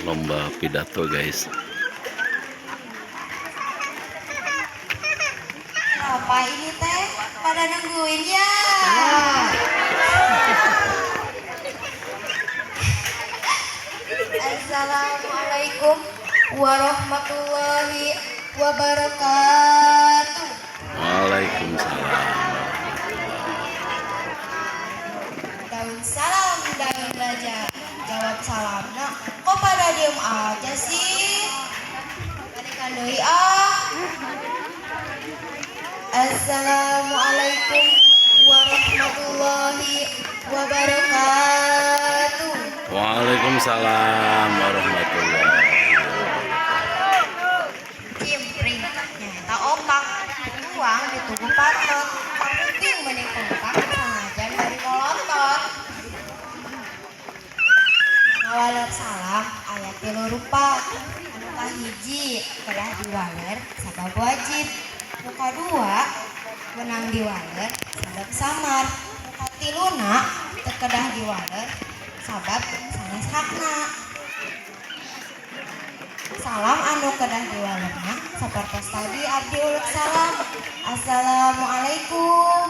Lomba pidato, guys. Apa ini teh? Pada nungguin ya? Assalamualaikum warahmatullahi wabarakatuh. Waalaikumsalam. Daun salam, daun raja. Jawab salamna. Kok pada diem aja sih? Balikan deui ah. Assalamualaikum warahmatullahi wabarakatuh. Waalaikumsalam warahmatullahi. Cimpring nyaeta opak tuang di tubuh pantot, kakuping meni kompak sanajan bari molotot. Ngawaler salam aya tilu rupa. Anu kahiji, kedah diwaler sabab wajib. Nu kadua, wenang diwaler sabab samar. Nu katiluna, teu kedah diwaler sabab sanes hakna. Salam anu kedah diwalerna sapertos tadi abdi uluk salam, "Assalamualaikum."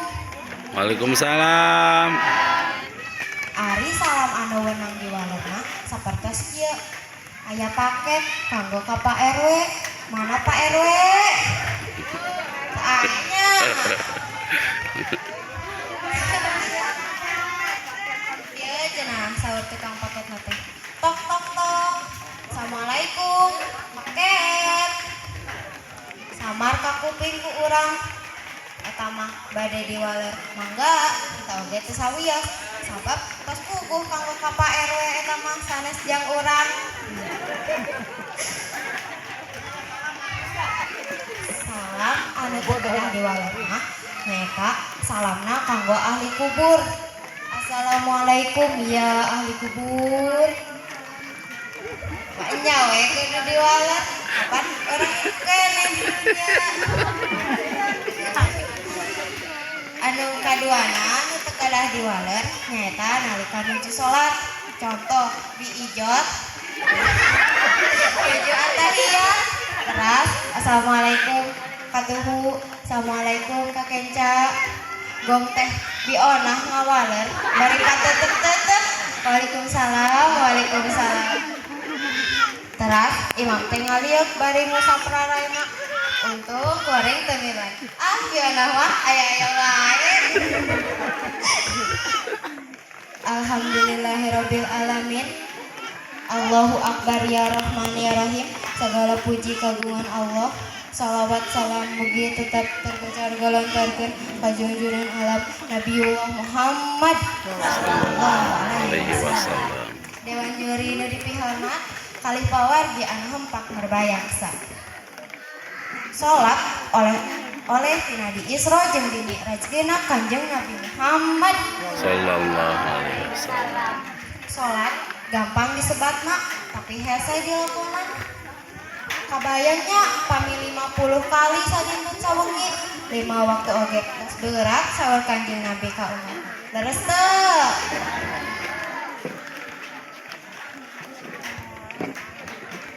Waalaikumsalam. Ari salam anu wenang diwalerna sapertos kieu: "Aya paket kanggo ka Pak RW. Mana Pak RW?" Anya. Ieu cenah saur tukang paket teh, "Tok tok tok. Assalamualaikum. Paket." Samar ka kuping ku urang. Eta mah bade diwaler mangga, kita oge teu sawios sabab tos puguh kanggo ka Pak RW, eta mah sanes jang urang. Salam anu teu kedah diwaler mah nyaeta salamna kanggo ahli kubur. "Assalamualaikum ya ahli kubur." Banyak we kudu diwaler, kapan urang keneh di dunia. Anu kaduana anu teu kedah diwaler nyaeta nalika nuju salat. Contoh, diijot nuju atahiyat, teras "Assalamualaikum katuhu, assalamualaikum kakenca." Gong teh bionah ngawaler bari katetep-tetep, "Waalaikumsalam, waalaikumsalam." Teras imam teh ngaliuk bari ngusap raraina. Untung goreng teu miluan. Ah, bionah mah aya-aya wae. Alhamdulillahirabbil alamin. Allahu akbar, ya Rahman ya Rahim. Segala puji kagungan Allah. Salawat salam mugi tetap terkocar galontarkeun ka junjunan alam, Nabiullah Muhammad sallallahu alaihi alaihi wasallam. Wasallam. Dewan juri nu dipihormat, kalih pawargi anu hempak merbayaksa. Salat oleh oleh tina di Isra jeung di Mi'rajkeuna Kanjeng Nabi Muhammad. Sallallahu alaihi wasallam. Salat gampang disebatna, tapi hese dilakonan. Kabayangnya pami 50 kali sadinten sawengi, lima waktu oge tos berat, saur Kanjeng Nabi ka umat. Leres teu?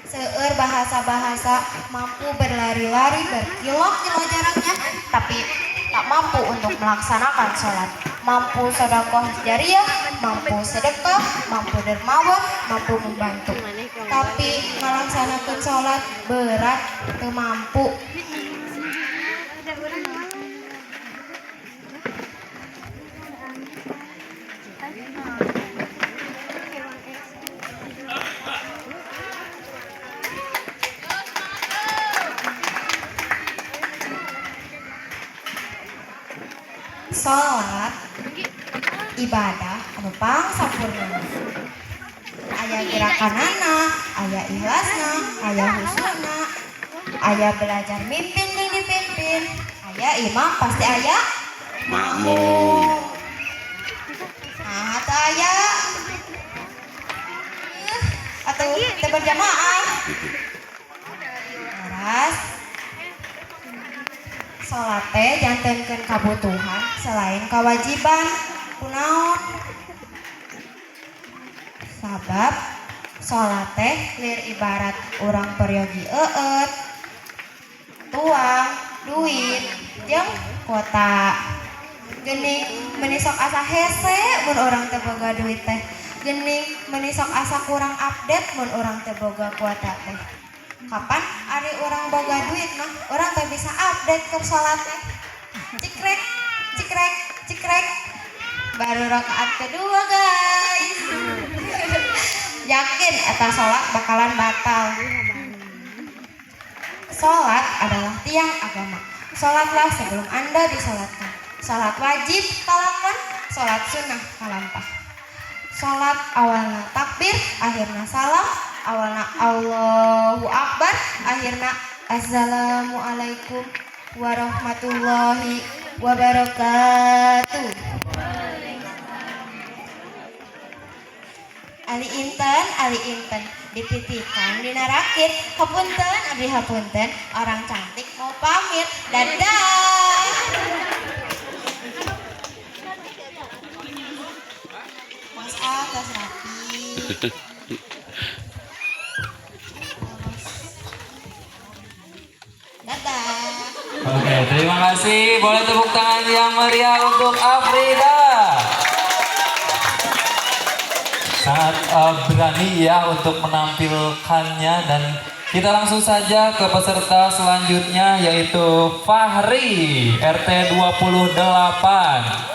Seueur bahasa-bahasa mampu berlari-lari berkilo-kilo jaraknya, tapi tak mampu untuk melaksanakan sholat. Mampu sodakoh jariah, mampu sedekah, mampu dermawan, mampu membantu, tapi melaksanakan sholat berat, teu mampu. Sholat ibadah anu pang sampurna, aya gerakanana, aya ikhlasna, aya husuna, aya belajar mimpin jeung dipimpin, aya imam, pasti aya makmum. Nah, atau aya atau teu berjamaah. Teras salat teh jantenkeun kabutuhan selain kewajiban. Kunaon? Sabab Salat teh lir ibarat urang peryogi eueut, tuang, duit, jeung kuota. Geuning meuni sok asa hese mun urang teu boga duit teh. Geuning meuni sok asa kurang update mun urang teu boga kuota teh. Kapan ari urang boga duit mah urang teh bisa update ke salat teh. Cikrek, cikrek, cikrek. Baru rakaat kedua, guys. Yakin eta salat bakalan batal. Salat adalah tiang agama. Salatlah sebelum Anda disolatkan. Salat wajib kalakon, salat sunnah kalampah. Salat awalna takbir, akhirna salam, awalna Allahu Akbar, akhirna Assalamualaikum warahmatullahi wabarakatuh. Ali inten, Ali inten, dititikan dina rakit. Hapunten, abdi hapunten, orang cantik mau pamit. Dadah. Mas A, tas rapi. Dadah. Oke, terima kasih. Boleh tepuk tangan yang meriah untuk Afrida. Sangat berani ya untuk menampilkannya, dan kita langsung saja ke peserta selanjutnya, yaitu Fahri RT 28.